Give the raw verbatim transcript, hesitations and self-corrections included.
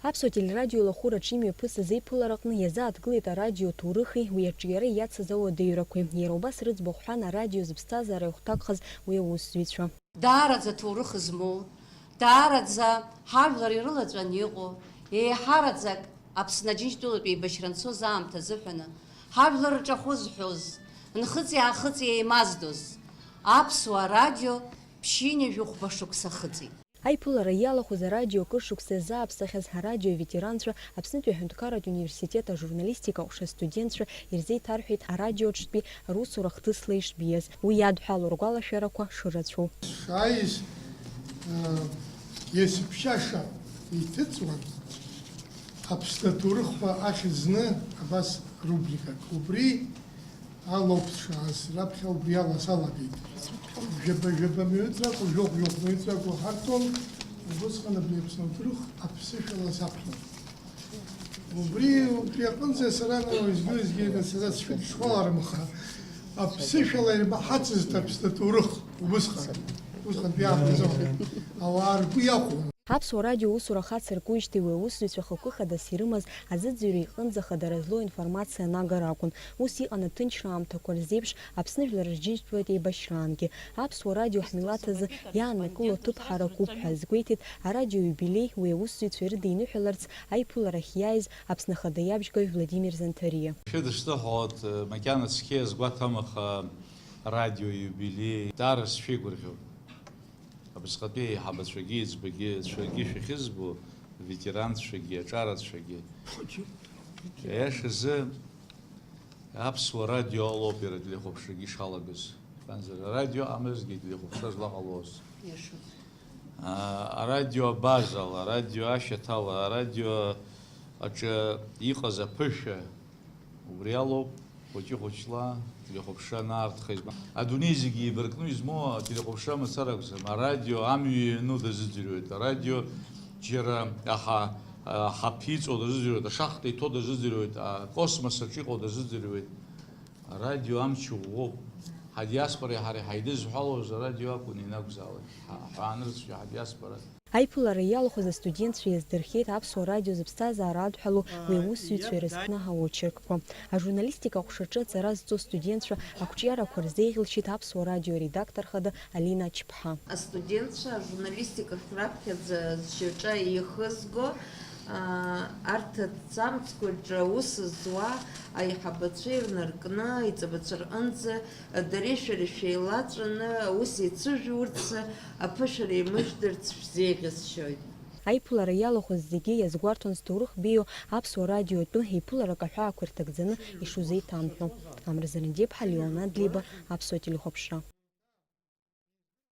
Аԥсуа телерадио лахәыраҿ имҩаԥысыз еиԥылараҟны иазааҭгылеит арадио ҭоурыхи уи аҿиара иацыз ауадаҩрақәеи. Иара убас рыӡбахә ҳәан арадио зыԥсҭазаара иахәҭакхаз уи аусзуҩцәа. Даараӡа ҭоурых змоу, даараӡа ҳажәлар ирылаҵәан иҟоу, еиҳараӡак Аԥсны Аџьынџьтәылатә еибашьра анцоз аамҭа азыҳәаны, ҳажәлар рҿахәы зҳәоз, нхыҵи-аахыҵи еимаздоз, аԥсуа радио ԥшьынҩажәи хәба шықәса хыҵит. Аиԥылара иалахәыз арадио акыр шықәса иазааԥсахьаз арадио аветеранцәа Аԥснытәи аҳәынҭқарратә университет ажурналистика аҟәша астудентцәа ирзеиҭарҳәеит арадиоаҿтәи русура хҭысла ишбиаз, уи иадҳәало ргәалашәарақәа шырацәоу. Шааиз, э, есыԥшьаша иҭыҵуан Аԥсны аҭоурых ҳәа ахьӡ зны абас рубрикак. Убри алоуп сшааз, раԥхьа убри ала салагеит. Жәаба-жәаба мҩыҵракәу, жәохә-жәохә мҩыҵракәу ҳарҭон, убысҟан абри Аԥсны аҭоурых аԥсышәала саԥхьон. Убри, убри аҟынӡа сара уеизгьы-уеизгьы сара сшәыдшхәаларым, аха аԥсышәала ирмаҳацызт Аԥсны аҭоурых убысҟан. Усҟантәи аамҭазы ауаа ргәы иахәон. Аԥсуа радио усура хацыркуижьҭеи уи аусзуҩцәа хықәкы хадас ирымаз азыӡырҩ иҟынӡа хадара злоу информациа анагара акәын. Ус иҟан аҭынчра аамҭақәа рзеиԥш Аԥсны Жәлар Рџьынџьтәылатә еибашьраангьы. Аԥсуа радио ҳмилаҭ азы иааннакыло ҭыԥ ҳаракуп ҳәа азгәеиҭеит арадиоиубилеи уи аусзуҩцәа ирыдиныҳәаларц аиԥыларахь иааиз Аԥсны Ахада иабжьгаҩ Владимир Занҭариа. Шәыдысныҳәалоит, макьана цқьа иазгәаҭам, аха радиоиубилеи даара сшәеигәырӷьоит. Абасҟатәи аиҳабацәагьы, еиҵбагьы, цәагьы шәахьызбо, ветеранцәагьы, аҿарацәагьы. Иашазы, аԥсуа радио алоуп иара ателехәаԥшрагьы ишалагаз. Избанзар, арадио амазгьы ателехәаԥшра злаҟалоз. Иашоуп. А, арадио абазала, арадио ашьаҭала, арадио аҿы иҟаз аԥышәа, убри алоуп, хәыҷы-хәыҷла ателехәаԥшра анаартха изма-, адунеи зегьы еибаркны измоу ателехәаԥшра мацара акәӡам. Арадио амҩа иану дазыӡырҩуеит, арадио џьара аҳа-, аҳаԥ иҵоу дазыӡырҩуеит, ашахта иҭоу дазыӡырҩуеит, акосмос аҿы иҟоу дазыӡырҩуеит. Арадио амч ӷәӷәоуп. Ҳадиаспореи ҳареи ҳаидызҳәалоз арадио акәын ианакәзаалак. Ҳа-, ҳаанырцәгьа ҳадиаспора. Аиԥылара иалахәыз астудентцәа иаздырхиеит Аԥсуа радио зыԥсҭазаара адҳәалоу уи аусзуҩцәа ирызкны аочеркқәа. Ажурналистика аҟәшаҿы аҵара зҵо астудентцәа ақәҿиарақәа рзеиӷьылшьеит Аԥсуа радио аредактор хада Алина Ачԥҳа. Астудентцәа ажурналистика раԥхьаӡа зшьаҿа еихызго, аа, арҭ аҭӡамцқәа рҿы аус зуа аиҳабацәа ирнаркны, аиҵбацәа рҟынӡа дареи шәареи шәеилаҵәаны аус еицыжәурц, аԥышәара еимыжәдырц шәзеиӷьасшьоит. Аиԥылара иалахәыз зегьы иазгәарҭон зҭоурых беиоу Аԥсуа радио атәы еиԥыларак аҳәаақәа ирҭагӡаны ишузеиҭамҳәо. Амра Зарандиаԥҳа, Леон Адлеиба, Аԥсуа телехәаԥшра.